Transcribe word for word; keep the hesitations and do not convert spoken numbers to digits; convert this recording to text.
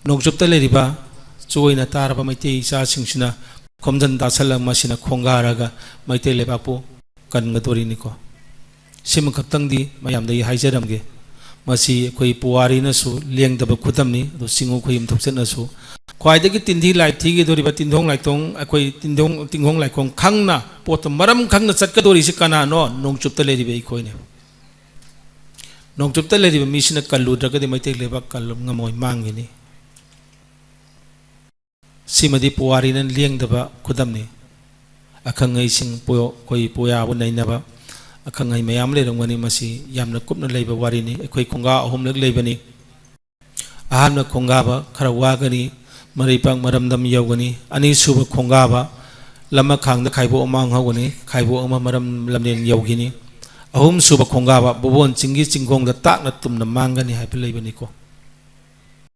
ꯅꯣꯡꯆꯨꯞꯇ ꯂꯩꯔꯤꯕ ꯆꯣꯏꯅ ꯇꯥꯔꯕ ꯃꯩꯇꯩ ꯏꯆꯥꯁꯤꯡꯁꯤꯅ ꯈꯣꯝꯖꯤꯟ ꯇꯥꯁꯜꯂꯒ ꯃꯁꯤꯅ ꯈꯣꯡꯒꯥꯔꯒ ꯃꯩꯇꯩ ꯂꯩꯕꯥꯛꯄꯨ ꯀꯟꯒꯗꯣꯔꯤꯅꯤꯀꯣ꯫ ꯁꯤꯃ ꯈꯛꯇꯪꯗꯤ ꯃꯌꯥꯝꯗꯒꯤ ꯍꯥꯏꯖꯔꯝꯒꯦ꯫ ꯃꯁꯤ ꯑꯩꯈꯣꯏ ꯄꯨꯋꯥꯔꯤꯅꯁꯨ ꯂꯦꯡꯗꯕ ꯈꯨꯗꯝꯅꯤ, ꯑꯗꯨ ꯆꯤꯡꯉꯨ ꯈꯣꯏꯌꯨꯝ ꯊꯣꯛꯆꯠꯅꯁꯨ ꯈ꯭ꯋꯥꯏꯗꯒꯤ ꯇꯤꯟꯊꯤ ꯂꯥꯏ ꯊꯤꯒꯗꯧꯔꯤꯕ ꯇꯤꯟꯗꯣꯡ ꯂꯥꯏꯇꯣꯡ, ꯑꯩꯈꯣꯏ ꯇꯤꯟꯗꯣꯡ, ꯇꯤꯡꯈꯣꯡ ꯂꯥꯏꯈꯣꯡ ꯈꯪꯅ ꯄꯣꯠꯇꯣ ꯃꯔꯝ ꯈꯪꯅ ꯆꯠꯀꯗꯧꯔꯤꯁꯤ ꯀꯅꯥꯅꯣ? ꯅꯣꯡꯆꯨꯞꯇ ꯂꯩꯔꯤꯕ ꯑꯩꯈꯣꯏꯅꯦ꯫ ꯅꯣꯡꯆꯨꯞꯇ ꯂꯩꯔꯤꯕ ꯃꯤꯁꯤꯅ ꯀꯜꯂꯨꯗ꯭ꯔꯒꯗꯤ ꯃꯩꯇꯩ ꯂꯩꯕꯥꯛ ꯀꯜꯂꯨ ꯉꯝꯃꯣꯏ, ꯃꯥꯡꯒꯅꯤ꯫ ꯁꯤꯃꯗꯤ ꯄꯨꯋꯥꯔꯤꯅ ꯂꯦꯡꯗꯕ ꯈꯨꯗꯝꯅꯤ꯫ ꯑꯈꯪ ꯑꯍꯩꯁꯤꯡ ꯄꯣ-, ꯑꯩꯈꯣꯏ ꯄꯣꯌꯥꯕꯨ ꯅꯩꯅꯕ ꯑꯈꯪ ꯑꯍꯩ ꯃꯌꯥꯝ ꯂꯩꯔꯝꯒꯅꯤ꯫ ꯃꯁꯤ ꯌꯥꯝꯅ ꯀꯨꯞꯅ ꯂꯩꯕ ꯋꯥꯔꯤꯅꯤ꯫ ꯑꯩꯈꯣꯏ ꯈꯣꯡꯒꯥ ꯑꯍꯨꯝꯂꯛ ꯂꯩꯕꯅꯤ꯫ ꯑꯍꯥꯟꯕ ꯈꯣꯡꯒꯥꯕ ꯈꯔ ꯋꯥꯒꯅꯤ, ꯃꯔꯩꯄꯥꯛ ꯃꯔꯝꯗꯝ ꯌꯧꯒꯅꯤ꯫ ꯑꯅꯤꯁꯨꯕ ꯈꯣꯡꯒꯥꯕ ꯂꯃꯈꯥꯡꯗ ꯈꯥꯏꯕꯣꯛ ꯑꯃ ꯍꯧꯒꯅꯤ, ꯈꯥꯏꯕꯣꯛ ꯑꯃ ꯃꯔꯝ ꯂꯝꯂꯦꯟ ꯌꯧꯈꯤꯅꯤ꯫ ꯑꯍꯨꯝꯁꯨꯕ ꯈꯣꯡꯒꯥꯕ ꯕꯣꯕꯣꯟ ꯆꯤꯡꯒꯤ ꯆꯤꯡꯈꯣꯡꯗ ꯇꯥꯛꯅ ꯇꯨꯝꯅ ꯃꯥꯡꯒꯅꯤ ꯍꯥꯏꯕ ꯂꯩꯕꯅꯤꯀꯣ꯫